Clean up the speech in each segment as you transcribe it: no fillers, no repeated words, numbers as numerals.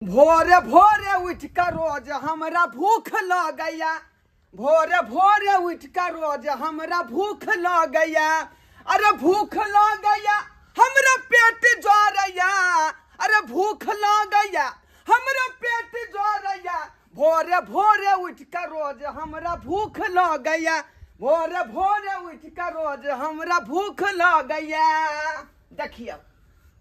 भोरे भोरे उठ कर रोज हमरा भूख लगैया, भोरे भोरे उठ कर रोज हमरा भूख लगैया, अरे भूख लगैया हमरा पेट जरैया, अरे भूख लगैया हमरा पेट जरैया, भोरे भोरे उठ कर रोज हमरा भूख लगैया, भोरे भोरे उठ कर रोज हमरा भूख लगैया। देखियो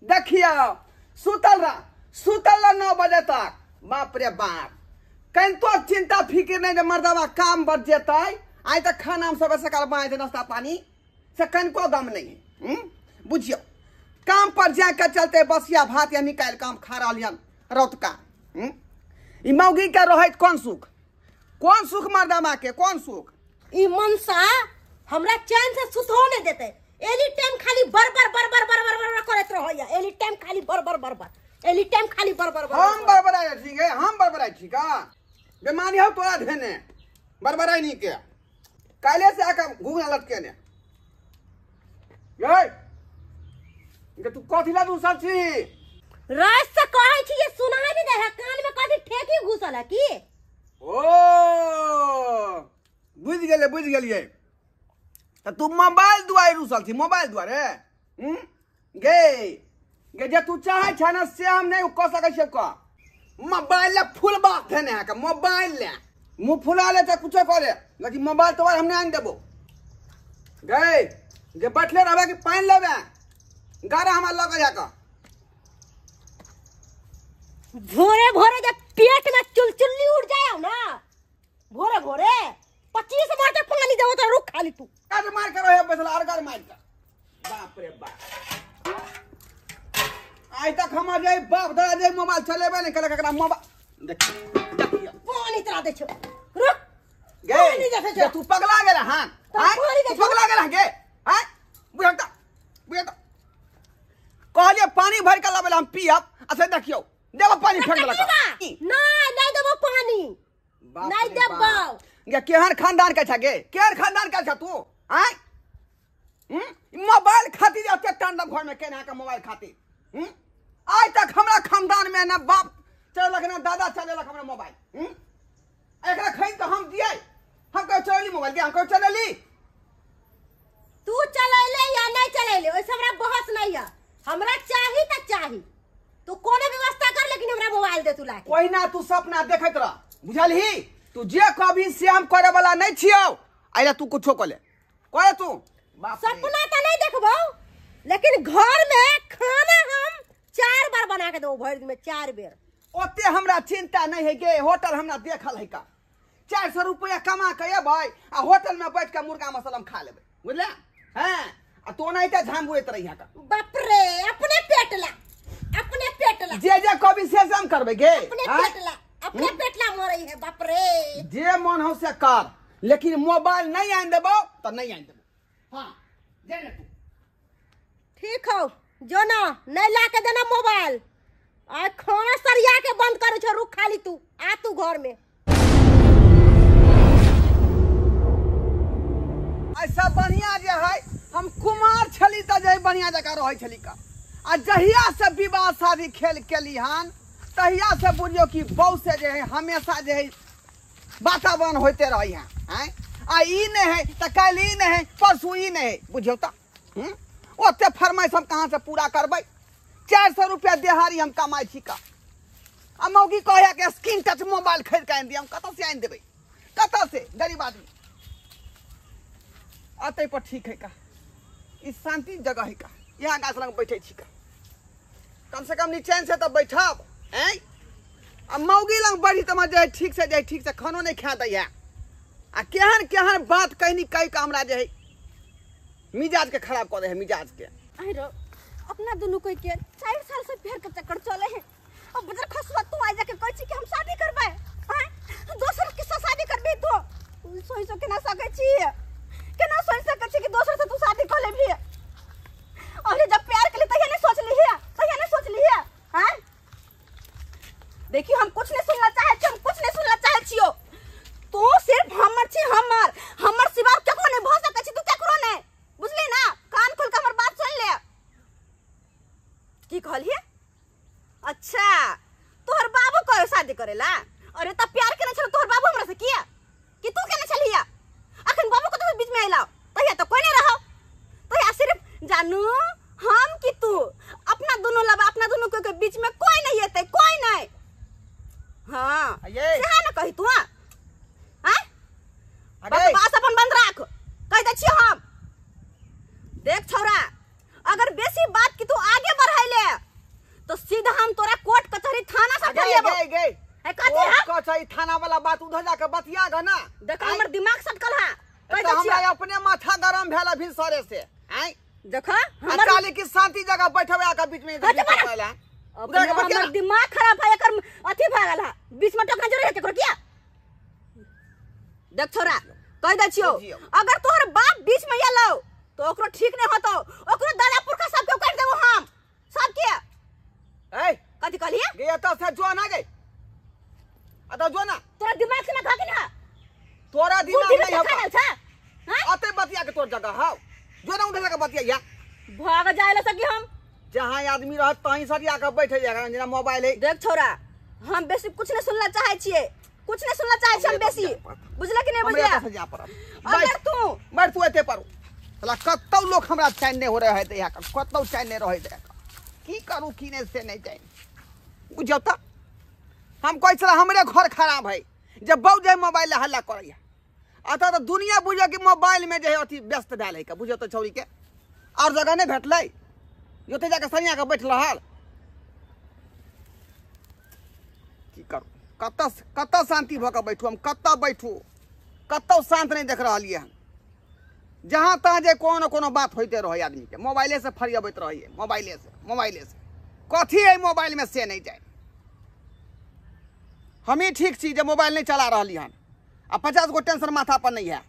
देखियो सुतल रह, सुतल रह 9 बजे तक, बाप रे बाप कहीं तो चिंता फिक्र नहीं जे मर्दवा काम बढ़ जेतै, आइ तक खाना हम सबे सकाल बनाए थे नाश्ता पानी से कनिको गम नहीं है। बुझियो काम पर जाके चलते बसिया भात या निकालि काम खा रहल रौतका। ई मौगी के रहैत कौन सुख, कौन सुख मर्दवा के, कौन सुख। ई मनसा हमरा चैन से सुतहो नहीं देते, एनी टाइम खाली बरबर बरबर बरबर बरबर करत रहैया, एनी टाइम खाली बरबर बरबर, एनी टाइम खाली बरबर बरबर। हम बरबराइ छी गे, हम बरबराइ छी का बेमारी हो तोरा धेने बरबराइ नहीं के, काल्हे से आके घुघना लटके ने ये गे तू कथी ला दूसल छी? रात से कहै छी जे सुनाई नहीं दे है, कान में कथी ठेकी घुसल है की? ओ बुझ गेलियै बुझ गेलियै, त तू मोबाइल दुआरे रुसल छी, मोबाइल दुआरे गे गे जे तू चाहे छ ना से हम नहीं कह सकै छियै। कह मोबाइल ले फुलबा धेने है के, मोबाइल ले मुँह फुला ले चाहे कुछो करे, लेकिन मोबाइल तोबाइल हम नहीं आनि देबो। गे गे बैठले रहबे कि पानि लेबे? गारा हमरा लग जाके भोरे भोरे जब पेट में चुलचुल्ली उठ जाए ना, भोरे भोरे 25 बार के पानी देबो तो रुक खाली तू काज मार के रहे बैठल और गार मार के। बाप रे बाप आइ तक हमर जे बाप दादा जे मोबाइल चलेबे नहीं केलक, एकरा मोबाइल देख देखियो पानी तरा दे छो, रुक गे गे तू पगला गेल हां, तू पगला गेल गे हां, बुझता बुझता कहलिए पानी भर के लाबे हम पियब, अच्छा देखियो देबो पानी फेंक देलक। नहीं नहीं देबो पानी, नहीं देबो। गे केहन खानदान के छ गे, केहन खानदान के छ तू? आय मोबाइल खातिर एते तांडव घर में केना के मोबाइल खातिर? आइ तक हमरा खानदान में ना बाप चलेलक ना दादा चलेलक हमरा मोबाइल। एकरा खरीद के हम दिए, हम कह चलेली मोबाइल के, हम कह चलेली। तू चलेले या नहीं चलेले ओइसे हमरा बहस नहीं है, हमरा चाही त चाही, तू कोनो व्यवस्था कर लेकिन हमरा मोबाइल दे तू लाके। कोई ना तू सपना देखैत रह बुझलही, तू जे कभी से हम करे वाला नहीं छियौ, आइला तू कुछो कले करे तू। सपना त नहीं देखबौ लेकिन घर में खाना हम 4 बार बना के देबो भरि दिन में 4 बेर। ओते हमरा चिंता नहीं है गे, होटल हमरा देखल है का 400 रुपया कमा के अबै आ होटल में बैठ के मुर्गा मसाला खा लेबै बुझले हैं, आ तो नहीं त झाम बुड़ैत रहिया का। बाप रे अपने पेट ला, अपने पेट ला जे जे कभी से हम करबै गे, अपने पेट ला, अपने पेट ला मरै है। बाप रे जे मन हो से कर, लेकिन मोबाइल नहीं आनि देबौ त नहीं आनि देबौ। हां जे ने तू ठीक हो जो ना नहीं ला के देना मोबाइल, आ खाना सरिया के बंद करे छो, रुक खाली तू आ तू घर में। ऐसा बढ़िया जे है हम कुमार छली त जे बढ़िया जगह रहै छली का, आ जहिया से विवाह शादी खेल केली हन तहिया से बुझियो कि बहू से जे है हमेशा जे है वातावरण होते रही है हैं, आ ई नहीं है त काल्हि ई नहीं है परसों ई नहीं है, बुझियो त ओते फरमाइश हम कहाँ से पूरा करबै? 400 रुपया देहारी हम कमाइ छी का, आ मौगी कहै के स्क्रीन टच मोबाइल खरीद के आनि दिअ, हम कतऽ से आनि देबै, कतऽ से? गरीब आदमी अतै पर ठीक है का, ई शांति जगह है का, यहाँ गाछ लग बैठे छी का, कम से कम निचैन से तो बैठब हैं। आ मौगी लग बढ़ी तऽ जे ठीक से जे ठीक से खानो नहीं खा दैया, आ केहन केहन बात कहनी कहि के हमरा जे है मिजाज के खराब कऽ दै है मिजाज के। अरे अपना दुनू कोई के 4 साल से प्यार के चक्कर चले है, अब बजर खसुआ तू आ जाके कहै छी कि हम शादी करबै, हैं दोसर के साथ शादी करबी तू? सोच सो केना सकै छी, केना सोच सकै छी कि दोसर से तू शादी कऽ लेबही? अरे जब प्यार के लिए तहिया नहीं सोच ली है, तहिया नहीं सोच ली है हैं? देखियो हम कुछ नहीं सुनना चाहे छी, हम कुछ नहीं सुनना चाहे छियो, तू सिर्फ हमर छी, हमर हमर सिवा केकरो नहीं भऽ सकै छी, तू केकरो नहीं, बुझली ना? कान खोल के हमर बात सुन ले। की कहलिए? अच्छा तोहर बाबू शादी करेला। अरे त प्यार केने छल तोहर बाबू हमरा से किया कि तू केने छलिया? अखन बाबू को तो बीच में आइला तहिया तो कोई नहीं रहो, तहिया सिर्फ जानू हम कि तू, अपना दोनों लबा अपना दोनों के बीच में कोई नहीं एते, कोई नहीं। हां सेहा न कही तू। हां बकवास अपन बंद राख, कह दै छी हम। देख छौरा अगर बेसी बात की तू आगे बढ़ाइले तो सीधा हम तोरा कोर्ट कचहरी थाना से फरिएबो। गई गई ए कथी है कचहरी थाना वाला बात उधर जाके बतिया ग ना। देख हमर दिमाग सटकल है, कह दै छी हमरा अपने माथा गरम भेल अभी सरे से। आइ देख हमर चाली की शांति जगह बैठबे आके बीच में पहला उधर के बतिया। हमर दिमाग खराब है, एकर अथी भ गेल है, बीच में टोकना जरूरी है केकरो किया? देख छोरा कह दै छियो अगर तोहर बाप बीच में आलो तो ओकरो ठीक नहीं होतो, ओकरो दादा पुरखा सब के काट देबो हम सब के। ए कथि कहलिए? गे त से जो ना गई अत जो ना, तोरा दिमाग से ना खा के ना, तोरा दिमाग नहीं हो छा। हां अते बतिया के तोर जगह हाउ जो ना उधर के बतिया या भाग जाय ल सकी हम। जहां आदमी रहत तहीं सरिया के बैठे जाएगा जेना मोबाइल है। देख छोरा हम बेसी कुछ नहीं सुनना चाहे छिए, कुछ नहीं सुनना चाहे छी हम बेसी, बुझला कि नहीं बुझला? अगर तू बैठ तू एते पर साला कतौ लोग हमरा चैन नहीं हो रहे है, यहाँ कतौ चैन नहीं रहे है, की करू की नहीं से नहीं चैन। बुझौ त हम कहै छला हमरे घर खराब है जब बहु जे मोबाइल हल्ला करैया, अतः तो दुनिया बुझे कि मोबाइल में जे है अथी व्यस्त भेल है, बुझौ त छौरी के और जगह नहीं भेटलै, ओते जाके सरिया के बैठ रहल। की करू कतऽ कतऽ शांति भऽ के बैठू हम, कतऽ बैठू, कतौ शांत नहीं देख रहलियै हन। जहाँ तहाँ जे कोनो कोनो बात होइते रहै आदमी के मोबाइले से फरियाबैत रहैए, मोबाइले से मोबाइले से कथी है मोबाइल में से नहीं जाए। हमही ठीक छी जे मोबाइल नहीं चला रहली हन आ 50 गो टेंशन माथा पर नहीं है,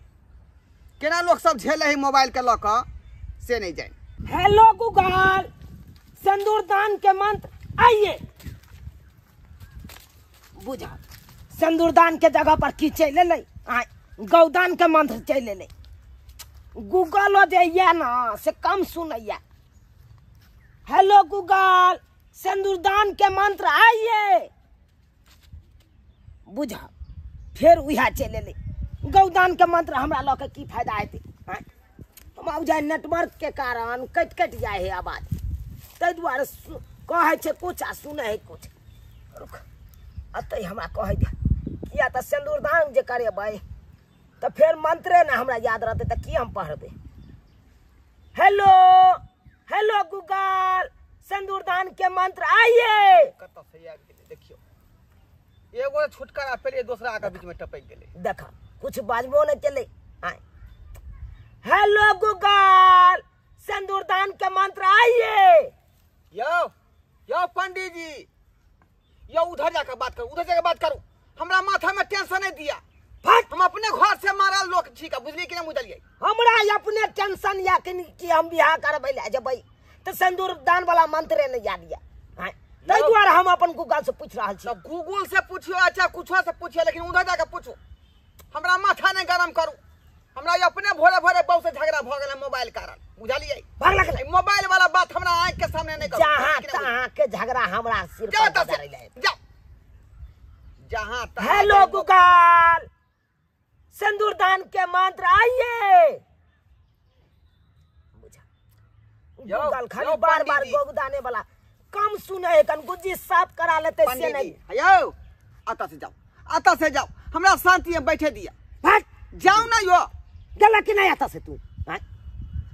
केना लोग सब झेले है मोबाइल के लऽ कऽ से नहीं जाए। हेलो गूगल सिंदूरदान के मंत्र आइए। बुझा सिंदूरदान के जगह पर की चलि एलै, गौदान के मंत्र चलि एलै। गूगलो जे ये ना से कम सुनैया। हेलो गूगल सिंदूरदान के मंत्र आइए। बुझा फेर उएह चलि एलै, गौदान के मंत्र हमरा लऽ के की फायदा हेतै? हम बुझाइ नेटवर्क के कारण कटि कटि जाइ है आवाज, ताहि दुआरे कहै छै कुछ आ सुनै है कुछ। रुक अतै हमरा कहै दे, किया तऽ सिंदूरदान जे करेबै तऽ फेर मंत्रे ने हमरा याद रहतै तऽ की हम पढ़बै? हेलो हेलो गूगल सिंदूरदान के मंत्र आइए। कतऽ से आबि गेलै देखियौ, एगो छुटकारा पेलियै दोसरा के बीच में टपकि गेलै। देख कुछ बाजबो नहि केलै। आय हेलो गूगल सिंदूरदान के मंत्र आइए। यौ यौ पंडित जी यौ उधर जाकर बात करू, उधर जाकर बात करू, हमरा माथा में टेंशन नहीं दिया। फट हम अपने घर से मारल लोग छी का, बुझलियै कि नहीं बुझलियै? हमरा अपने टेंशन या कि हम बियाह करबै लए जेबै तऽ सिंदूरदान वाला मंत्रे नहीं याद या, ताहि दुआरे हम अपन गूगल से पूछि रहल छी। गूगल से पूछियो अच्छा कुछो से पूछियो, लेकिन उधर जाकर पूछू, हमरा माथा नहीं गरम करू। हमरा अपने भोरे भोरे बहु से झगड़ा भऽ गेल मोबाइल कारण, बुझलियै? भाग लगलै मोबाइल वाला बात हमरा आँखि के सामने नहीं करू। जहाँ तहाँ के झगड़ा हमरा सिर पर गुजरलै। जाओ जहाँ तहाँ। हेलो गूगल सिंदूरदान के मंत्र आइए। बुझा गूगल खाली बार बार गोगदाने वाला कम सुने है, कन गुज्जी साफ करा लेते से नहीं। यौ अतः से जाओ, अतः से जाओ, हमरा शांति में बैठे दिया। भाग जाओ ना यो गेला कि नहीं आता से तू?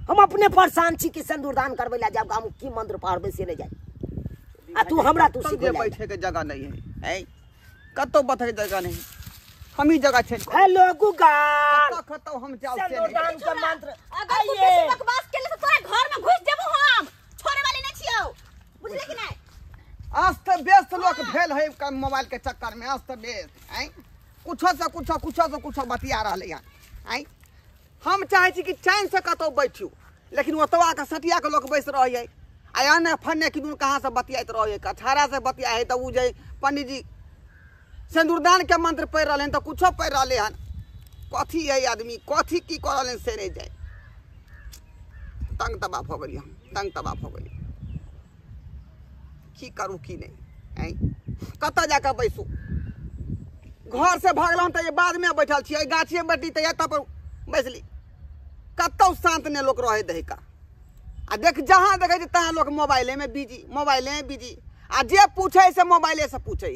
हम अपने परेशान छी कि सिंदूरदान करबै ला जाब, हम की मंत्र पढ़बै से नहीं जाए, आ तू हमरा तू सिखबै बैठे के जगह नहीं है, कतौ बैठे के जगह नहीं, हम ही जगह छै। हेलो गूगल कतौ हम जाओ सिंदूरदान के मंत्र अगर तू बेसी बकवास केले त तोरा घर में घुस जेबो हम, छोड़े वाली नहीं छियौ, बुझले कि नहीं? अस्त व्यस्त लोग भेल है मोबाइल के चक्कर में, अस्त व्यस्त हैं, कुछो से कुछो कुछो से कुछो बतिया रहलै हन। आँय हम चाहै छी कि चैन से कतौ बैठियो, लेकिन ओतबा के सटिया के लोग बैस रहै आ ने फन्ने किदुन कहाँ से बतियाइत रहै, कछारा से बतिया है तऽ उ जे पंडित जी सिंदूरदान के मंत्र पढ़ि रहलै हन तऽ कुछो पढ़ि रहलै हन। कथी है आदमी कथी की कऽ रहलै से नहीं जाए। तंग तबाह भऽ गेलियै हम, तंग तबाह भऽ गेलियै, की करू की नहीं। आँय कतऽ जाकऽ बैसू? घर से भागलहुँ तऽ बाद में बैठल छियै, गाछिए बैठी तऽ एतऽ पर बैसली। कतौ शांत ने लोक रहे दही का। आ देख जहाँ देखै छी तहाँ लोक मोबाइले में बिजी, मोबाइले में बिजी। आ जे पूछे से मोबाइले से पूछे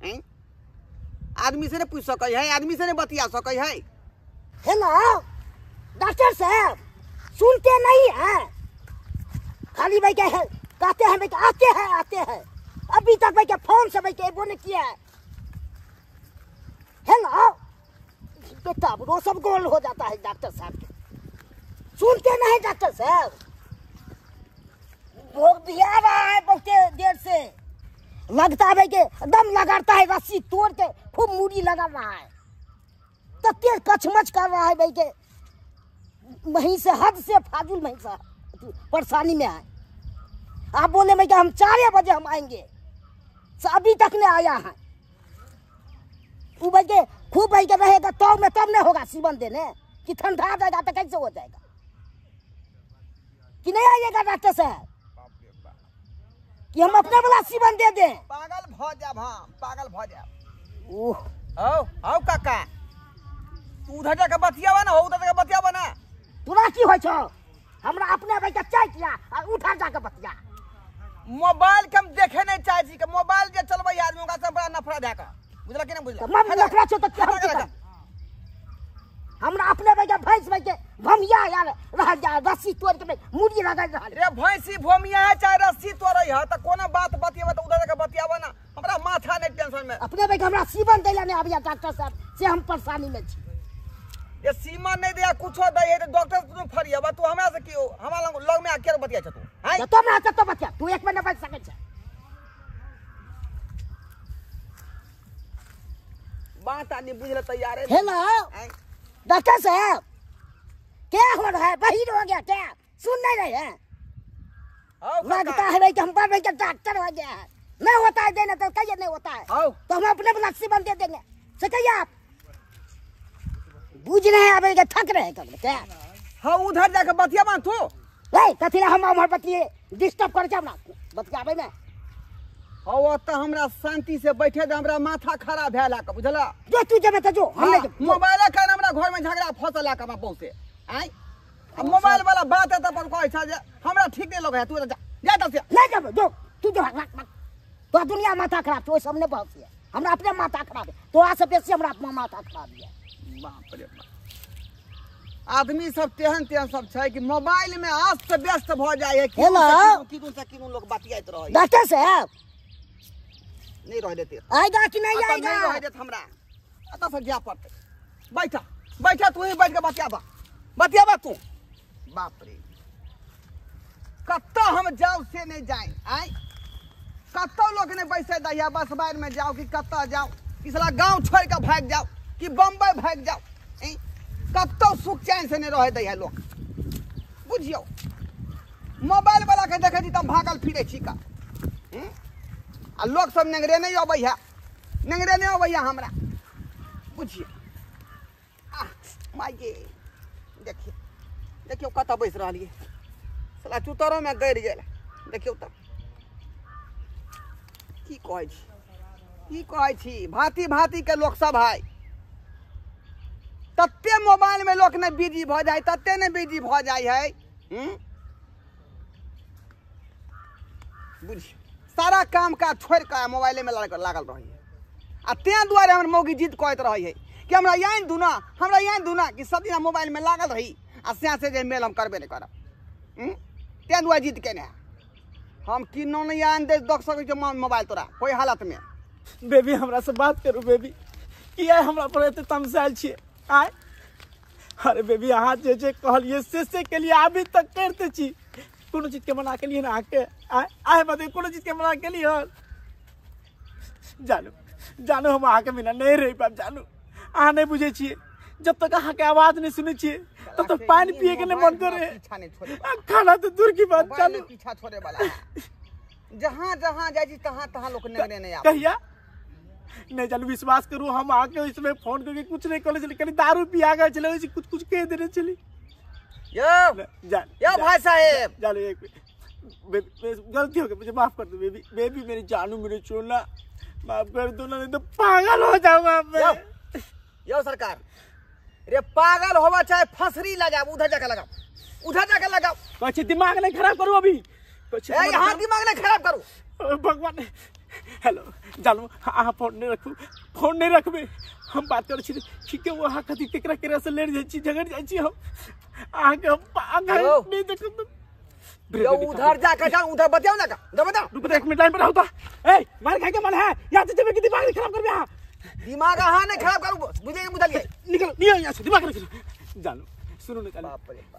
है, आदमी से नहीं पूछ सकै है, आदमी से नहीं बतिया सकै है। हेलो डॉक्टर साहब, सुनते नहीं है, खाली भाई क्या है कहते हैं भाई आते हैं आते हैं, अभी तक भाई क्या फोन से भाई क्या वो नहीं किया है। हेलो बेटा वो सब गोल हो जाता है डॉक्टर साहब के, सुनते नहीं डॉक्टर साहब। भोग भी आ रहा है बहुत देर से, लगता है भाई के दम लगाता है, रस्सी तोड़ के खूब मूड़ी लगा रहा है, तो तेज कचमच कर रहा है भाई के, वहीं से हद से फाजुल वहीं से परेशानी में है। आप बोले भाई कि हम 4 बजे हम आएंगे, अभी तक नहीं आया है। वो भाई के खूब भाई के रहेगा तो में तब नहीं होगा सीवन देने कि ठंडा जाएगा तो कैसे हो जाएगा कि नहीं आइएगा डॉक्टर साहब कि हम अपने वाला सीवन दे दें। पागल भ जाब, हाँ पागल भ जाब। ओह आओ आओ काका, तू उधर जाके बतियावा ना, हो उधर जाके बतियावा ना। तोरा की होइ छौ? हमरा अपने भाई के चाय किया आ उठा जाके बतिया। मोबाइल के हम देखे नहीं चाहे छी के मोबाइल जे चलबै आदमी ओकरा से बड़ा नफरत है का, बुझला कि नहीं बुझला? हम नफरत छौ त हम की करब? हमरा अपने भाई के भैंस भाई के भमिया यार रह जा, रस्सी तोड़ के मुड़ी लगा रहल। रे भैंसी भमिया है चाहे रस्सी तोड़ै है त कोनो बात बतियावा त उधर जाके बतियावा ना, हमरा माथा नहीं टेंशन में। अपने भाई के हमरा सीवन दैला नहीं आबिया डॉक्टर साहब से हम परेशानी में छी। ये सीमा नहीं दिया कुछो दै है डॉक्टर तू फरियाबा, तू हमरा से की हमरा लग में आके बतिया छ तू? हां तो हमरा से तो बतिया, तू एक महीना बच सकै छ। बात आदमी बुझल तैयार है। हेलो डॉक्टर साहब, क्या हो रहा है? बहिर हो गया क्या? सुन नहीं रहे हैं? लगता है भाई कि हम पर भाई डॉक्टर हो गया है। नहीं होता है देना तो कहिए नहीं होता है तो हम अपने ब्लड सीवन दे देंगे। से कहिए आप बुझ रहे हैं, अब थक रहे हैं क्या? हाँ उधर जाके बतिया मान तू। नहीं कथी हम उम्हर बतिये डिस्टर्ब कर जाब ना बतियाबै में। हाँ ओतऽ हमरा शांति से बैठे दे, हमरा माथा खराब भेल है बुझला। जो तू जेबे त जो, हम नहीं जेबै। मोबाइल कारण हमरा घर में झगड़ा फसल है हमरा बहुते। आइ मोबाइल वाला बात है त पर कहै छ जे हमरा ठीक नहीं लगे है, तू जा जा त से नहीं जेबै, जो तू जो तो दुनिया माथा खराब छौ, ओइ सब नहीं बहस है। हमरा अपने माथा खराब है, तोरा से बेसी हमरा अपना माथा खराब है। बाप रे बाप, आदमी सब तेहन तेहन सब छै कि मोबाइल में अस्त व्यस्त भ जाय है। की से की लोग बतियाइत रहै। डॉक्टर साहब नहीं रह देते, आएगा कि नहीं आएगा? नहीं रह देत हमरा, एतऽ से जाय पड़तै। बैठा बैठा तू ही बैठ के बतियाबा बतियाबा तू। बाप रे कतऽ हम जाउ से नहीं जाए, आइ कतौ लोग नहीं बैसे दैया, बस बाहर में जाओ कि कतऽ जाओ, कि साला गाँव छोड़ के भागि जाओ कि बम्बई भागि जाओ, कतौ सुख चैन से नहीं रहे दैया लोग। बुझियौ मोबाइल वाला के देखै छी तऽ भागल फिरै छी का, आ लोग सब नेंगरे नहीं अबै है, नेंगरे नहीं अबै है हमरा, बुझियौ। आह माइये देखियौ देखियौ कतऽ बैस रहलियै, साला चुतरोमे गड़ि गेल। देखियौ तऽ की कहै छी, की कहै छी, भांति भांति के लोक सब है। तते मोबाइल में लोक नहीं बिजी भ जाए, तते नहीं बिजी भ जाए है। बुझ सारा काम काज छोड़ के मोबाइले में लागल रही है। आ तें दुआरे हमर मौगी जिद कहैत रही है कि हमरा आनि दू ना, हमरा आनि दू ना, कि सब दिन मोबाइल में लागल रही आ सएह से जे मेल हम करबे नहीं करब। तें दुआरे जिद केने है, हम किनो नहीं आनि दे दऽ सकै छियौ मोबाइल तोरा कोई हालत में। बेबी हमरा से बात करू बेबी, किया हमरा पर एते तमसायल छियै? आय अरे बेबी अहाँ जे जे कहलियै से के लिए अभी तक करते छी, कोनो चीज के मना के लिए ना अहाँके। आय आय बदे कोनो चीज के मना के लिए? जानू जानू हम अहाँके बिना नहीं रहि पाब। जानू अहाँ नहीं बुझै छियै, जब तक अहाँके आवाज नहीं सुनै छियै तब तक पानि पिए के नहीं मन करे, खाना तो दूर की बात। जानू पीछा छोड़े वाला, जहाँ जहाँ जाइ छी तहाँ तहाँ लोक नेंगरे नहीं आबै। कहिया नहीं जानू विश्वास करू हम आके ओहि समय फोन करके कुछ नहीं कहले छली, कनी दारू पिया गेल छलै, ओहि कुछ कुछ कह देने छली। यो जान यो भाई साहेब जानू एक बेबी गलती हो गई, मुझे माफ कर दो बेबी। बेबी मेरी जानू मेरे चोना माफ कर दो ना, नहीं तो पागल हो जाऊंगा मैं। यो सरकार रे पागल होवा चाहे फसरी लगाओ, उधर जाकर लगाओ, उधर जाकर लगाओ। कुछ दिमाग नहीं खराब करो अभी, कुछ यहाँ दिमाग नहीं खराब करो। भगवान हेलो जानू अहाँ फोन नहीं रखू, फोन नहीं रखबे, हम बात करै छी ठीक है। वहाँ कथी केकरा केकरा से लड़ जाइ छी, झगड़ जाइ छी हम, अहाँके हम पागल नहीं देखब। यो उधर जाकर जाओ, उधर बतियाओ ना का, उधर बताओ। रुक एक मिनट लाइन पर रहू त। ए मार खाए के मन है यहाँ से जेबे कि दिमाग नहीं खराब करबे अहाँ? दिमाग अहाँ नहीं खराब करू, बुझलिए बुझलिए? निकल निकल यहाँ से, दिमाग नहीं खराब। जानू सुनू ने जानू,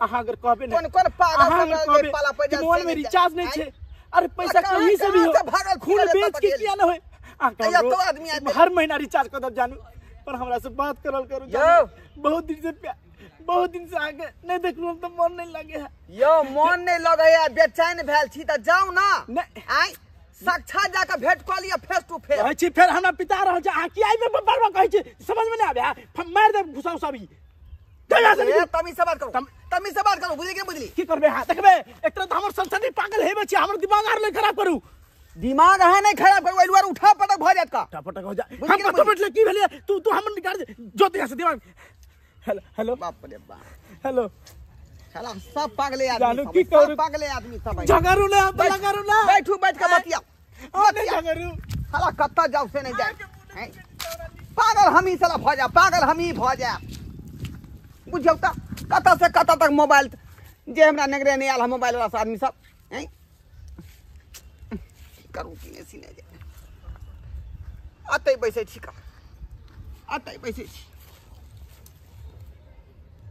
अहाँ अगर कहबे ने कोन कोन पागल सब पाला पड़ जा, मोबाइल में रिचार्ज नहीं छे, अरे पैसा कहीं से भी हो, खून बेच के किया न होय, तो आदमी हर महीना रिचार्ज कर दब जानू, पर हमरा से बात करल करू जानू। बहुत दिन से प्यार, बहुत दिन से आगे नहीं देखलू तो मन नहीं लगे है। यो मन नहीं लगे है, बेचैन भेल छी त जाऊ ना, आइ साक्षात जाकर भेंट क लिया फेस टू फेस। कहै छी फेर हमरा पिता रहल छै, अहाँ किया एहि बार बार कहै छी, समझ में नहीं आबे है, मारि देब घुसा उसा भी। तमीज से बात करू, तमीज से बात करू, बुझली कि बुझली? की करबे हां देखबे, एक तरह हमर सनसनी पागल हेबे छी, हमर दिमाग आर नहीं खराब करू। दिमाग अहाँ नहीं खराब करू, एलुआर उठा पटक भ जायत का, उठा पटक हो जा। हम कत बैठले की भेलै, तू तू हमर निकाल जोत यहाँ से दिमाग। हेलो हेलो बाप रे बाप, हेलो साला सब पागले आदमी, सब, सब पागले आदमी सब। झगड़ू ना, झगड़ू ना, बैठू बैठ के बतियाओ, बतियाओ झगड़ू। साला कत्ता जाऊ से नहीं जाए, पागल हम ही साला भ जा, पागल हम ही भ जा। बुझियौ त कतऽ से कतऽ तक मोबाइल जे हमरा नगरे नहीं आयल है मोबाइल वाला आदमी सब हैं करू की नहीं सीने जाए। अतै बैसै छी का, अतै बैसै छी,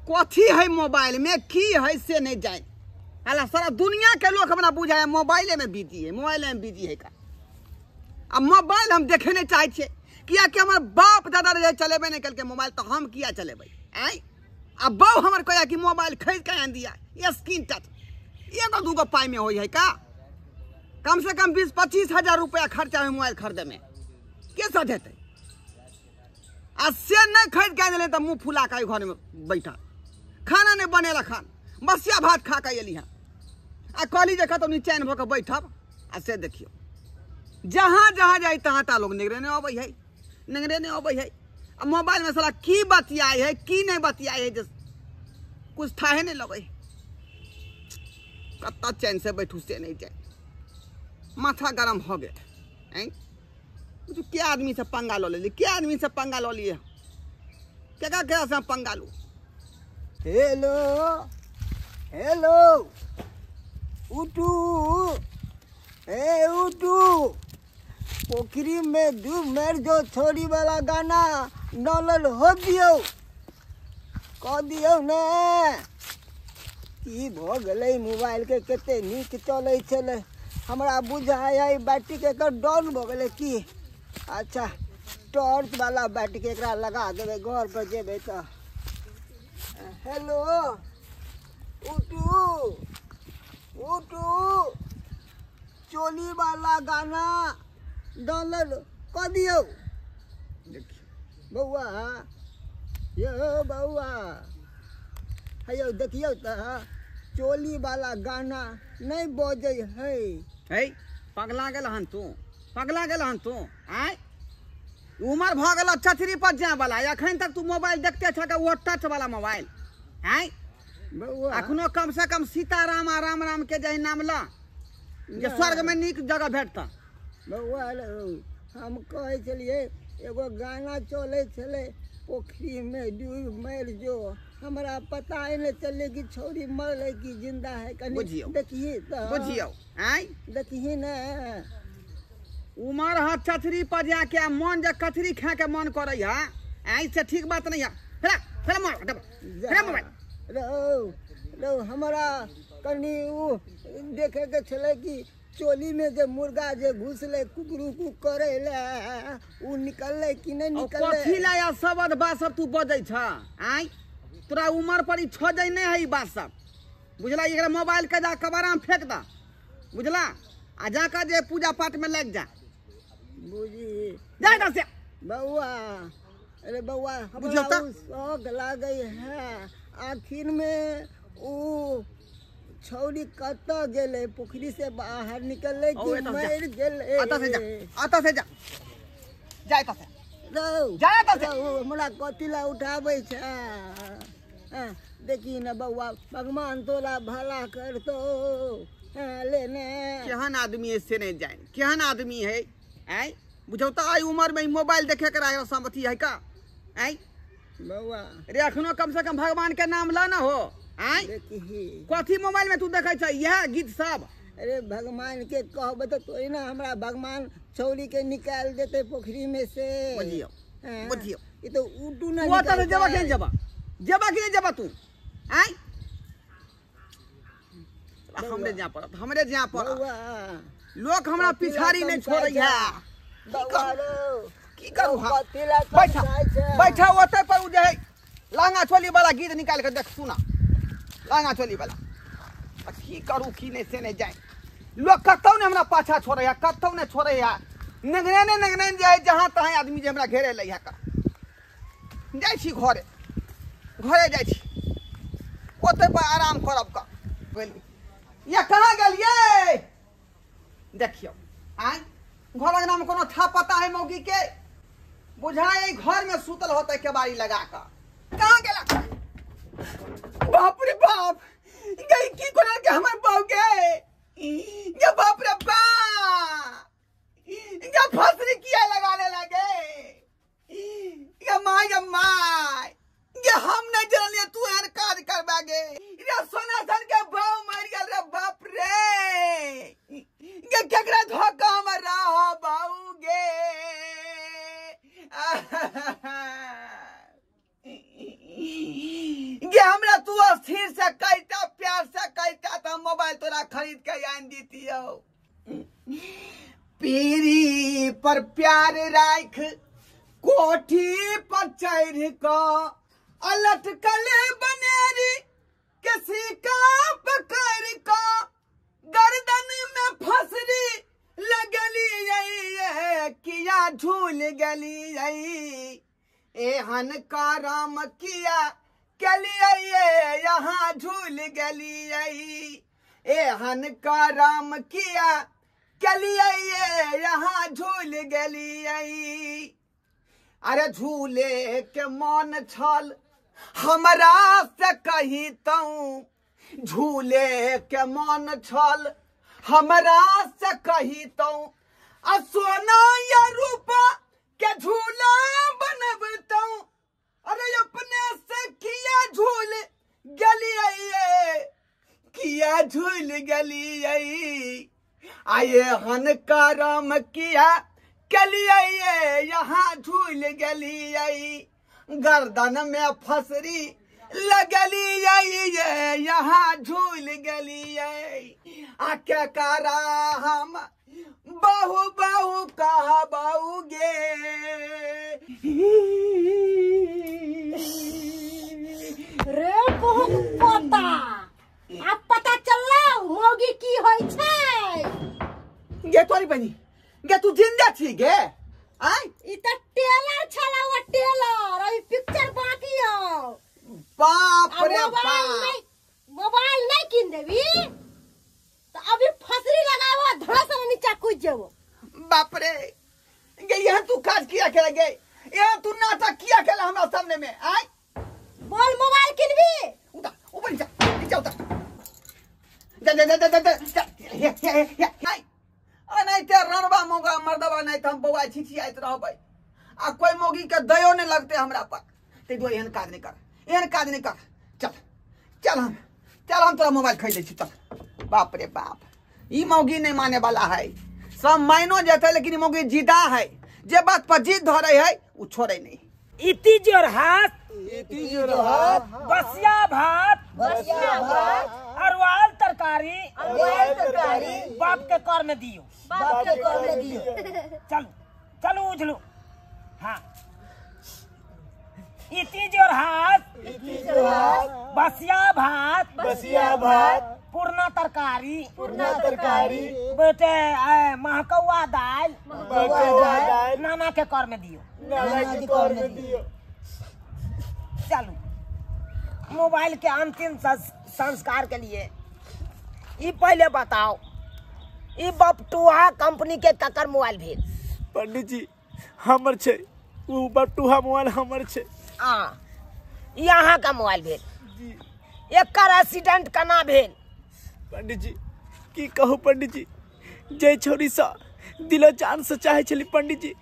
कथी है मोबाइल में की है से नहीं जाए। हाला सारा दुनिया के लोग हमरा बुझाय है मोबाइले में बिजी है, मोबाइले में बिजी है का। अब मोबाइल हम देखे नहीं चाहै छियै, कियाकि हमर बाप दादा रहे चलेबे नहीं कलकै मोबाइल, तो हम किया चलेबै आँय। अब बहु हमर कहया कि मोबाइल खरीद के आनि दिया, स्क्रीन टच एगो दूगो पाई में होइ है का, कम से कम 20-25 हजार रुपया खर्चा है मोबाइल खरीदे में, के सधेतै। आ से नहीं खरीद के आनि देलै तऽ मुँह फुला के घर में बैठा, खाना नहीं बनेला खान, बसिया भात खा के एली हँ। आ कहली जे कतौ निचैन भऽ के बैठब, आ से देखियौ जहाँ जहाँ जाइ तहाँ तहाँ लोग निगरे नहीं अबै है, निगरे नहीं अबै है। आ मोबाइल में साला की बतियाइ है की नहीं बतियाइ है, जे कुछ थाहे नहीं लगै। कत्ता चैन से बैठू से नहीं जाए, माथा गरम हो गेल। आँय के आदमी से पंगा लऽ लेली, के आदमी से पंगा लऽ लिए, केकरा केकरा से पंगा लू। हेलो हेलो उठू, ए उठू, पोखरी में डूब मर जो छोरी वाला गाना डाउनलोड हो दियौ, कह दियौ ने। की भऽ गेलै मोबाइल के, कते नीक चलै छलै, हमरा बुझाइ है बैटरी के एकर डाउन भऽ गेलै की। अच्छा टॉर्च वाला बैटरी के एकरा लगा देबै, घर पर जेबै तऽ। हेलो उठू उठू, चोली वाला गाना डाउनलोड कऽ दियौ। बौआ यो बौआ हे देखियौ तऽ चोली वाला गाना नहीं बजै है। है पगला गेल हन तू, पगला गेल हन तू। आँय उमर भऽ गेल छतरी पर जाय वाला, एखन तक तू मोबाइल देखते छह ओ टच वाला मोबाइल। आँय बौआ अखनो कम से कम सीताराम आ राम राम के जाहि नाम ल जे स्वर्ग में नीक जगह भेटत। बौआ हम कहै छलियै एगो गाना चलै छलै पोखरी में डूब मर जो, हमरा पता ही नहीं चले कि छौरी मरलै कि जिंदा है, कनी देखिए तऽ बुझियौ। आँय देखिए ने उमर ह छतरी पर जाके मन जे कचरी खा के मन करै है, आँय से ठीक बात नहीं है। फेरा फेरा मोबाइल, फेरा मोबाइल रौ रौ, हमरा कनी उ देखे के छलै कि चोली में जे मुर्गा जे घुसलै कुकरू कु करै ले, उ निकललै कि नहीं निकललै। कथी ला या सब बात सब तू बजै छ? आँय तोरा उमर पर ई छजै नहीं है ई बात सब, बुझला? एकरा मोबाइल के जा कबाड़ा में फेंक द, बुझला? आ जाकर जे पूजा पाठ में लग जा, बुझी जा इधर से। बउआ अरे बउआ हमरा शौक लागै है, आखिर में उ छौरी कतऽ गेलै, पोखरी से बाहर निकललै कि मरि गेलै? अतः से जा, अतः से जा। जाय त से रौ जाय त से रौ हमरा कथी ला उठाबै छै? देखी न बौआ, भगवान तोरा भला करतो। ले ने केहन आदमी है से नहीं जाए, केहन आदमी है आय बुझौ त आई उम्र में मोबाइल देखे के रहा समथी है का आय बौआ। रे अखनो कम से कम भगवान के नाम ला ना हो आय। कथी मोबाइल में तू देखै छ इएह गीत सब? अरे भगवान के कहबै त तोरी ना हमरा भगवान छौरी के निकाल देते पोखरी में से। बुझियो बुझियो ई तो उडू ना वो त जेबा के जेबा जेबा के जेबा तू आय। हमरे जा पड़त, हमरे जा पड़त। लोग हमरा पिछाड़ी नहीं छोड़ै है। की करू हम? बैठा बैठा ओतै पर उ जे है लांगा चोली वाला गीत निकाल के देख सुना, लांगा चोली वाला। की करू की नहीं से नहीं जाए। लोग कतौ ने हमरा पाछा छोड़ै है, कतौ ने छोड़ै है। नगने ने नगने जाए जहाँ तहाँ आदमी जे हमरा घेरे लै है। का जाइ छी घरे, घरे जाइ छी ओतै पर आराम करब। का या कहाँ गेलियै? देखियौ आय घर अंगना में कोनो था पता है मौगी के? बुझाए घर में सुतल होते केबाड़ी लगा कर। कहाँ गेला? बाप रे बाप, गई की कोना के हमर बाप गे। ये बाप रे बाप, ये फसरी किया लगाने लगे। ये my ये my, ये हम नहीं जानलिए तू एहन काज करबा गे। ये सोना धन के भाव मर गेल रे बाप रे। ये केकरा धोखा में रह बाऊ गे। गे हमरा तू स्थिर से कहता, प्यार से कहता तो हम मोबाइल तोरा खरीद के आन दीतियौ। पीरी पर प्यार राख कोठी पर चढ़ क अलटकल बनेरी किसी का पकड़ क गर्दन में फसरी लगली किया झूल गली एहन करम किया कलिए यहाँ झूल गली एहन करम किया कलिए यहाँ झूल गली। अरे झूले के मन छल हमरा से कही तू, झूले के मन छल हमरा से कही तू, आ सोना या रूपा के झूला बनबतू। अरे अपने से किया झूल गलिए, किया झूल गलिए आये हन करम किया कलिए यहाँ झूल गलिए गर्दन में फसरी लगलिए यहाँ झूल गलिए। आके करा हम बहु बहु कहबाऊ गे। रे बहुत पता अब पता चलला मौगी की होई छै। गे तोरी बनी गे तू जिंदा छी गे? आय ई त टेलर छला, वो टेलर अभी पिक्चर बाकी हो। बाप रे बाप, मोबाइल नहीं किन देबी तो अभी फसरी लगाबो धड़ से नीचा कूद जेबो। बाप रे गे यहाँ तू काज किया खेला गे, यहाँ तू नाटक किया खेला हमरा सामने में? आय बोल मोबाइल किनबी? उतर ऊपर नीचा नीचा उतर जा जा जा जा जा हे हे हे। आ नहीं ते रनबा मौगा मर्दबा नहीं तो हम बौआ छिछियाइत रहबै आ कोई मौगी के दयो नहीं लगते हमरा पर। तै दुआरे एहन काज नहीं कर, एहन काज नहीं कर। चल चल हम चल हम तोरा मोबाइल खरीद दै छी चल। बाप रे बाप, ई मौगी नहीं माने वाला है। सब मायनो जेतै लेकिन ई मौगी जिदा है, जे बात पर जिद धरे है उ छोड़े नहीं। इति जोर हाथ, इति जोर हाथ, बसिया भात, बसिया भात, अरवाल तरकारी, अरवाल तरकारी, बाप के कर में दियो, बाप के कर में दियो। चलो चलो उछलो। हाँ इति जोर हाथ, इति जोर हाथ, बसिया भात, बसिया भात, पूर्णा तरकारी, पूर्णा तरकारी, बेटे महकौआ दाल, महकौआ दाल, नाना के कर में दियो, नाना के कर में दियो। चलो मोबाइल के अंतिम संस्कार के लिए ई पहले बताओ, ई बपटुआ कंपनी के ककर मोबाइल भेल? पंडित जी हमर छै उ बटुहा मोबाइल हमर छै। आ ई अहाँ का मोबाइल भेल जी। एकर एक्सीडेंट केना भेल पंडित जी? की कहू पंडित जी, जे छोरी सा दिलो जान से चाहे छली पंडित जी,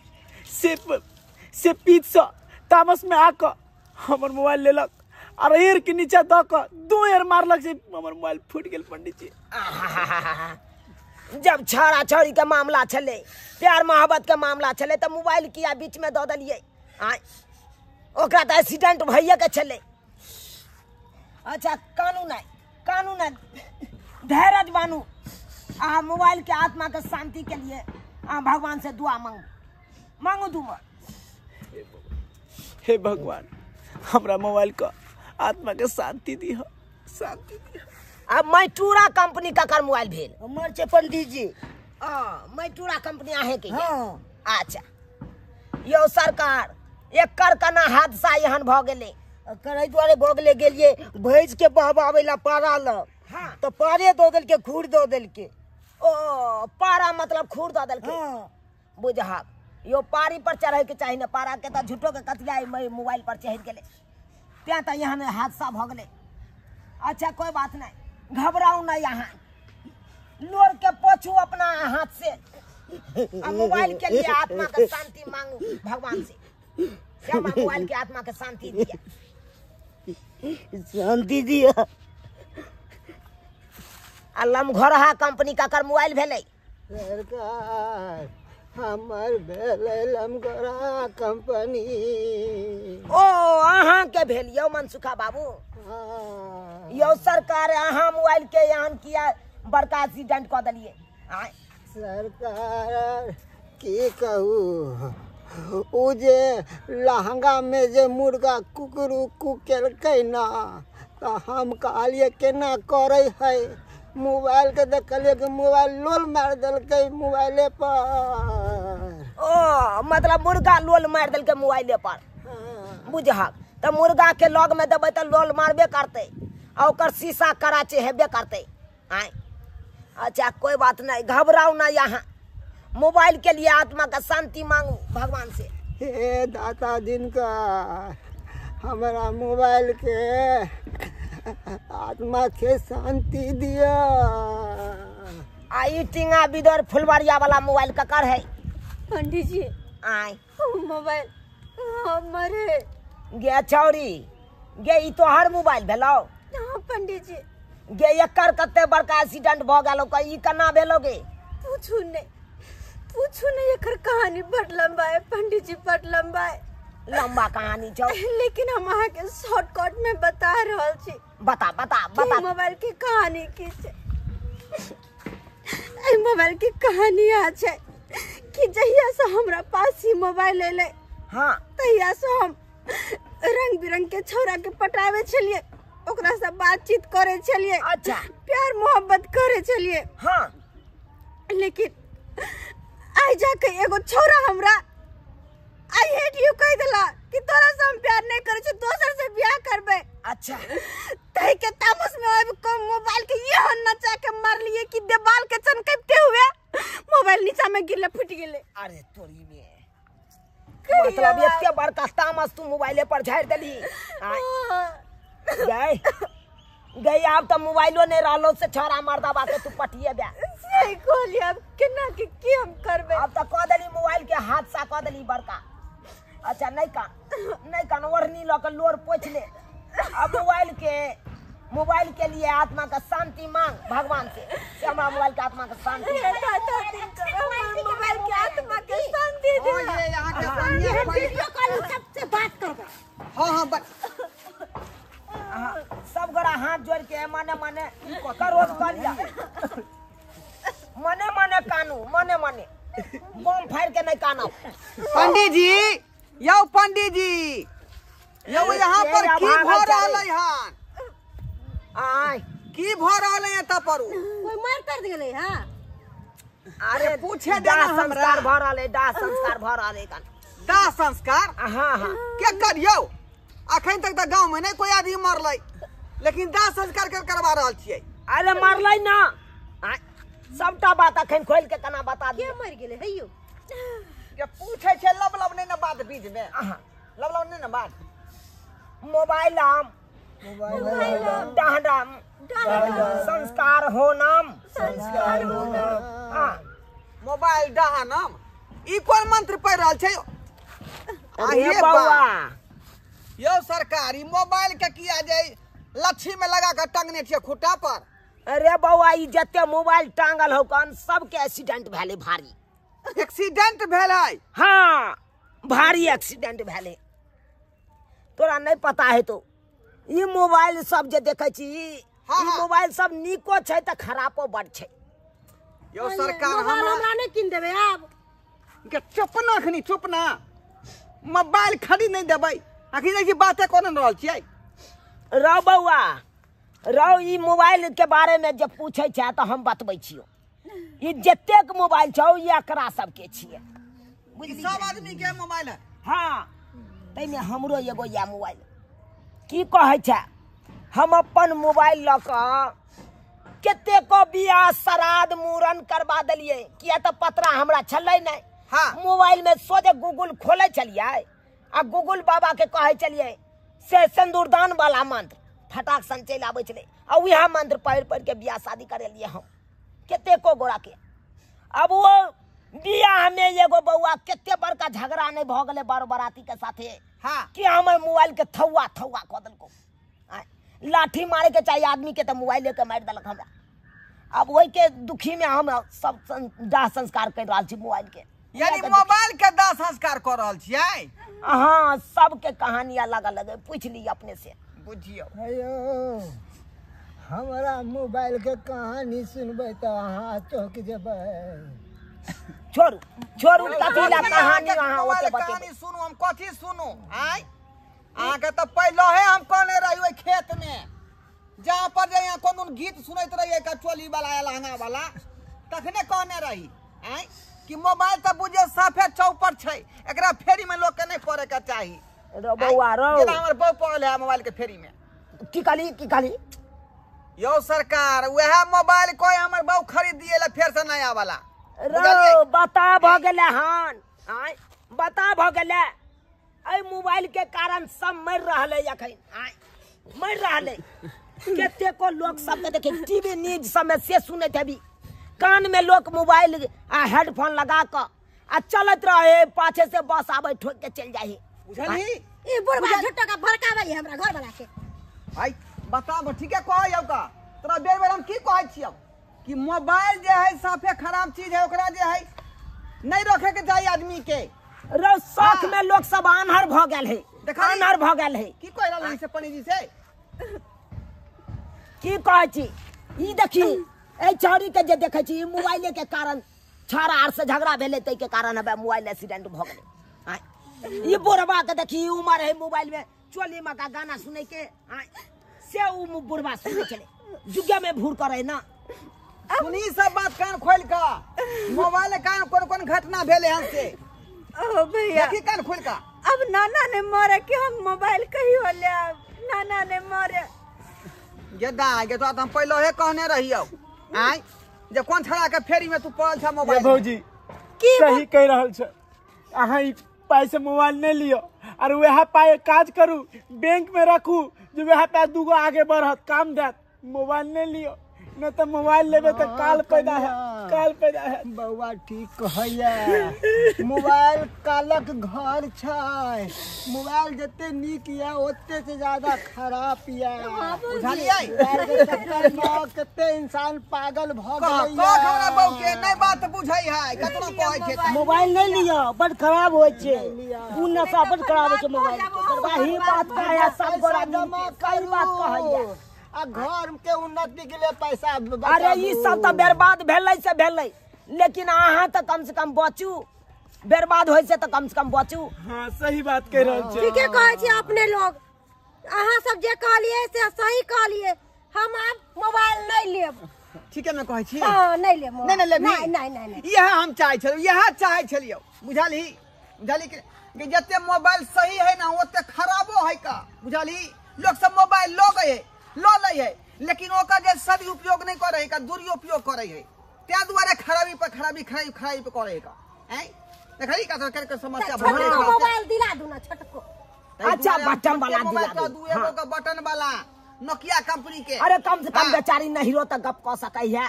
से पीत सा तामस में आके हमर मोबाइल लेलक और एर के नीचा द के दो एर मारलक से हमर मोबाइल फूट गेल पंडित जी। जब छौड़ा छौड़ी के मामला छले, प्यार मोहब्बत के मामला छले, तो मोबाइल किया बीच में दऽ देलियै? आय ओकरा तऽ एक्सीडेंट भइए के छले। अच्छा कानून है, कानून है, धैर्य बानू आ मोबाइल के आत्मा के शांति के लिए आ भगवान से दुआ मांगू, मांगू दुआ। हे भगवान हमरा मोबाइल का आत्मा के शांति दिह, शांति दिह। अब मैटूरा कंपनी ककर मोबाइल भेल? हमर छै पंडित जी। आ मैटूरा कंपनी आहे के? हां। अच्छा यो सरकार एकर कना हादसा एहन भ गेलै? एकर दुआरे भऽ गेलै, गेलियै भैंस के बहबाबै ला पारा ल। हां। तो पारे दऽ देलकै, खूर दऽ देलकै। ओ पारा मतलब खूर दऽ देलकै? हां। बुझहक यो पारी पर चढ़े के चाही ने, पारा के तऽ झूठो के कतिया मोबाइल पर चढ़ि गेलै, तें तऽ एहन हादसा भऽ गेलै। अच्छा कोई बात नहीं, घबराऊ नहीं, यहाँ लोर के पोछू अपना हाथ से आ मोबाइल के लिए आत्मा के शांति मांगू भगवान से, श्यामा मोबाइल के आत्मा के शांति दिया, शांति दिया। आ लमघोरहा कंपनी ककर मोबाइल भेलै? सरकार हमर भेलै लमघोरहा कंपनी। ओ अहाँ के भेल यौ मनसुखा बाबू? यौ सरकार अहाँ मोबाइल के एहन किया बड़का एक्सीडेंट कऽ देलियै? सरकार की कहू, उ जे लहंगा में जे मुर्गा कुकरू कुकेलकै ना, तऽ हम कहलियै केना करै है, मोबाइल के देखलियै कि मोबाइल लोल मारि देलकै मोबाइले पर। ओ मतलब मुर्गा लोल मारि देलकै मोबाइले पर? बुझहक तऽ मुर्गा के लग में देबै तऽ लोल मारबे करतै आ ओकर शीशा कराचे हेबे करतै। आय अच्छा कोई बात नहीं, घबराऊ ना, यहाँ मोबाइल के लिए आत्मा का शांति मांगू भगवान से। हे दाता दिनका हमारा मोबाइल के आत्मा के शांति दिया। आ ई टिंगा बिदर फुलवरिया वाला मोबाइल ककर है पंडित जी? आय मोबाइल हमरे। गे छौरी गे ई तोहर मोबाइल भेलौ? हाँ पंडित जी। गे एकर कते बड़का एक्सीडेंट भ गेलौ, ई केना भेलौ गे? पूछू नहीं, पूछू नहीं, एकर कहानी बड़ लंबा है पंडित जी, बड़ लंबा है। लंबा कहानी छौ, लेकिन हम अहाँ के शॉर्टकट में बता रहल छी। बता बता बता मोबाइल के कहानी की छै। एहि मोबाइल के कहानी आ छै कि जहिया से हमरा पास ई मोबाइल एलै, हाँ, तहिया से हम रंग बिरंग के छौड़ा के पटावे छलियै, ओकरा से बातचीत करे छलियै, अच्छा प्यार मोहब्बत करे छलियै। हाँ। लेकिन आइ जाके एगो छौड़ा हमरा I hate you कह देला कि तोरा से हम प्यार नहीं करे छी, दोसर से बियाह करबे। अच्छा। तही के तामस में आबि के मोबाइल के एहन नचा के मारलिए कि देवाल के चनकते हुए मोबाइल नीचा में गिरले, फूट गेले। अरे तोरी में मतलब एते बड़का तामस तू मोबाइले पर झाड़ि देली? गई गई आब तऽ मोबाइलो नहीं रहलो से छौड़ा मर्दाबा के तू पटिए बे। सही कहलियै, अब केना के की हम करबै? अब तऽ कऽ देली मोबाइल के हादसा कऽ देली बड़का। अच्छा नहीं कान, नहीं कान, ओढ़नी लऽ के लोर पोछि ले। अब मोबाइल के लिए आत्मा का शांति मांग भगवान से, से हमरा मोबाइल के आत्मा के शांति। मोबाइल के आत्मा के शांति दे। यहाँ के सामने वीडियो कॉल सबसे बात करबै। हां हां सब गोरा हाथ जोड़ के मने मने करोड़ कर लिया, मने मने कानू, मने मने बम फाड़ के नहीं कानू। पंडित जी यौ, पंडित जी यौ, यहाँ पर की भ रहल है? आय की भ रहल है एतऽ पर? कोई मार कर गेलै? हां। अरे पूछे देना हमरा। संस्कार भ रहल है, दाह संस्कार भ रहल है। दाह संस्कार? हां हां। के करियौ? अखन तक तऽ गांव में नहीं कोई आदमी मरलै, लेकिन दाह संस्कार कर करवा रहल छियै। अरे मरलै ना, सबटा बात अखन खोल के केना बता के दियौ? मर गेलै हैयो? के पूछै छै लब लब नै न बात बीच में लब लब नै न बात मोबाइल आम मोबाइल डाहडाम संस्कार हो नाम संस्कार हो नाम। हाँ मोबाइल डाहनाम ई कोन मंत्र पढ़ रहल छै? अरे बौआ यौ सरकार ई मोबाइल के किया जे लच्छी में लगा के टंगने छियै खूटा पर? अरे बौआ ई जते मोबाइल टांगल हो कन सबके एक्सीडेंट भेले भारी। एक्सीडेंट भेल है? हाँ भारी एक्सीडेंट भेले। तोरा नहीं पता है तो ई मोबाइल सब जे देखै छी हाँ, ई मोबाइल सब नीको छै त खराबो बड छै। यौ सरकार हमरा नहीं किन देबै आब। के चुप ना अखनी चुप ना मोबाइल खरीद नहीं देबै अखनी जे बाते कोन रहल छियै। रौ बौआ रौ ई मोबाइल के बारे में जब पूछै छै त हम बतबै छियौ। ई जतेक मोबाइल छौ ई एकरा सबके छियै बुझली? सब आदमी के मोबाइल है। हाँ तैमे हमरो एगो या मोबाइल की कहै छै हम अपन मोबाइल लऽ कऽ कतेको बियाह श्राद्ध मूड़न करबा देलियै किया तऽ पतरा हमरा छलै नहि। हाँ मोबाइल में सोझे गूगल खोलै छलियै आ गूगल बाबा के कहै छलियै से सिन्दूरदान वाला मंत्र फटाक सन चलि आबै छलै आ उएह मंत्र पढ़ि पढ़ि के बियाह शादी करेलियै हम कतेको गोरा के। अब वो बियाह में एगो बौआ कते बड़का झगड़ा नहीं भऽ गेलै बारो बराती के साथे। हाँ कि हमर मोबाइल के थौआ थौआ कऽ देलको। लाठी मारे के चाहिए आदमी के तऽ मोबाइल के मारि देलक हमरा। अब ओहि के दुखी में हम सब दाह संस्कार कर रहल छी मोबाइल के। यानी मोबाइल के दाह संस्कार कर रहल छियै? हाँ सबके कहानी अलग अलग है पूछ ली अपने से बुझियौ। हेयो हमरा मोबाइल के कहानी सुनबै तऽ अहाँ चौंक जेबै। छोड़ू छोड़ू कथी ला कहानी अहाँ ओते बतेबै। कहानी सुनू हम कथी सुनू? आय अहाँके तऽ पहिले हे हम कहने रही ओहि खेत में जहाँ पर जे यहाँ कोनो गीत सुनैत रहियै चोली वाला या लहंगा वाला तखने कहने रही आय कि मोबाइल तऽ बुझियौ साफे चौपट छै एकरा फेरी में लोग के नहीं पड़े के चाही। रौ बौआ रौ जेना हमर बहू पड़ल है मोबाइल के फेरी में। की कहली की कहली? यौ सरकार वएह मोबाइल कोई हमर बहू खरीद दिए ला फेर से नया वाला। रौ बता भऽ गेलै हन आय बता भऽ गेलै। एहि मोबाइल के कारण सब मरि रहलै अखन आय मरि रहलै कतेको लोक सबके देखे टीवी न्यूज सबमे से सुनैत हेबी कान में लोक मोबाइल आ हेडफोन लगा कऽ आ चलैत रहे पाछे से बस आबै ठोक के चलि जाइ। बुझलही ई बुढ़बा झुट्टो का भड़काबै हमरा घर वाला के। आइ बताब ठीके कहै हौ का तोरा बेर बेर हम की कहै छियौ कि मोबाइल जे है साफे खराब चीज है ओकरा जे है नहीं रखे के चाही आदमी के। रौ शौक में लोग सब आन्हर भऽ गेल है आन्हर भऽ गेल है। की कहि रहल से पंडित जी से? की कहै छी ई देखी एहि छौड़ी के जे देखै छी ई मोबाइले के कारण छाड़ा आर से झगड़ा भेलै ताहि के कारण हबे मोबाइल एक्सीडेंट भऽ गेलै। ई बुढ़बा के देखी उमर है मोबाइल में चोली में का गाना सुनै के से उ बुढ़बा सुनै छलै जुगे में भूर करे ना। सुनी सब बात कान खोल के मोबाइल कान कोन कोन घटना भेलै हन से। ओ भैया देखी कान खोल का अब नाना ने मारे कि हम मोबाइल कहियो ले नाना ने मारे गेदा गे तो हम पहिले हे कहने रहियौ आय जे कोन छड़ा के फेरी में तू पड़ल छ मोबाइल। भौजी की सही कह रहल छ अहाँ ई पाइ से मोबाइल नहीं लियो और वह पाइ काज करू बैंक में रखू जे वह पाइ दूगो आगे बढ़त काम देत। मोबाइल नहीं लियो न तो मोबाइल लेबे तो काल पैदा है काल पैदा है। बौआ ठीक कहैया मोबाइल कालक घर छै मोबाइल जते नीक या ओते से ज्यादा खराब या बुझलियै? कते इंसान पागल भ गेलै। कह हमरा बहू के नहीं बात बुझै है कतनो कहै छै मोबाइल नहीं लियो बड खराब होय छै उ नशा बड खराब होय छै मोबाइल के। वही बात कहैया सब गोरा जमा कई बात कहैया आ घर के उन्नति के लिए पैसा। अरे ई सब तऽ बर्बाद भेलै से भेलै लेकिन अहाँ तऽ कम से कम बचू बर्बाद होइ से तऽ कम से कम बचू। हाँ सही बात कह रहल छी ठीके कहै छी अपने लोग अहाँ सब जे कहलियै से सही कहलियै। हम आब मोबाइल नहीं लेब। ठीके ने कहै छी? हां नहीं लेब नहीं नहीं लेब नहीं नहीं नहीं इएह हम चाहै छलियौ इएह चाहै छलियौ बुझलही? बुझलही कि जते मोबाइल सही है ना ओते खराबो है का बुझलही? लोग सब मोबाइल लऽ गए लऽ लै है लेकिन ओकर जे सदुपयोग नहीं करे है का दुरुपयोग करे है त्या दुआरे खराबी पर खराबी खराबी खराबी पर करे है का। देखली का सरकार के समस्या भऽ गेल। छोटको मोबाइल दिला दू ना छोटको। अच्छा, बटन वाला दिला दू। दू एगो के बटन वाला नोकिया कंपनी के। अरे कम से कम बेचारी नहिरो तक गप कऽ सकै है।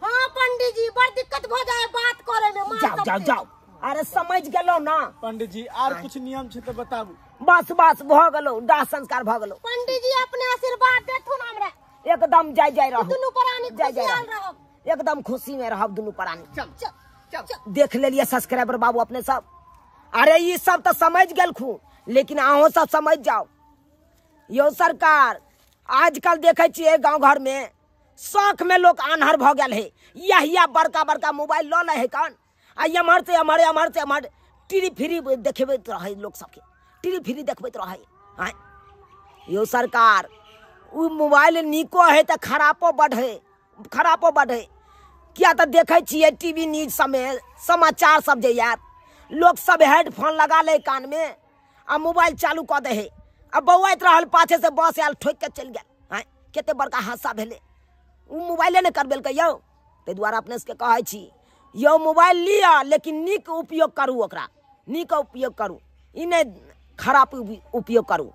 हाँ पंडित जी बड़ दिक्कत भ जाए बात करे में। जाओ जाओ जाओ। अरे समझ गेलो ना पंडित जी, आर कुछ नियम छै त बताबू। बस बस भ गेलो, दाह संस्कार भ गेलो। पंडित जी अपने आशीर्वाद देथुन हमरा। एकदम जाय जाय रहू, दुनू प्राणी खुशियाल रहब, एकदम खुशी में रहब दुनू प्राणी। चल चल चल। देख लेलिए सब्सक्राइबर बाबू अपने सब। अरे ये सब तो समझ गेलखू, लेकिन अहों सब समझ जाओ। यो सरकार आजकल देखे छियै गाँव घर में शौक में लोग आन्हर भ गेल है। यहिया बड़का बड़का मोबाइल लऽ लै है कान आ एम्हर से एम्हर एम्हर से एम्हर टीवी फ्री देखेबैत रहै लोक सबके, टीवी फ्री देखबैत रहै। आँय यो सरकार, उ मोबाइल नीको है तऽ खरापो बड है, खरापो बड है। किया तऽ देखै छियै टीवी न्यूज सबमे समाचार सब जे यार लोक सब हेडफोन लगा ले कान में आ मोबाइल चालू कऽ दे है आ बौआइत रहल, पाछे से बस आयल ठोकि के चलि गेल। आँय कते बड़का हादसा भेलै, उ मोबाइले नहि करबेलकै यौ। ताहि दुआरे अपने सबके कहै छी यौ मोबाइल लिअ लेकिन नीक उपयोग करू, ओकरा नीक उपयोग करू, ई नहि खराब उपयोग करू।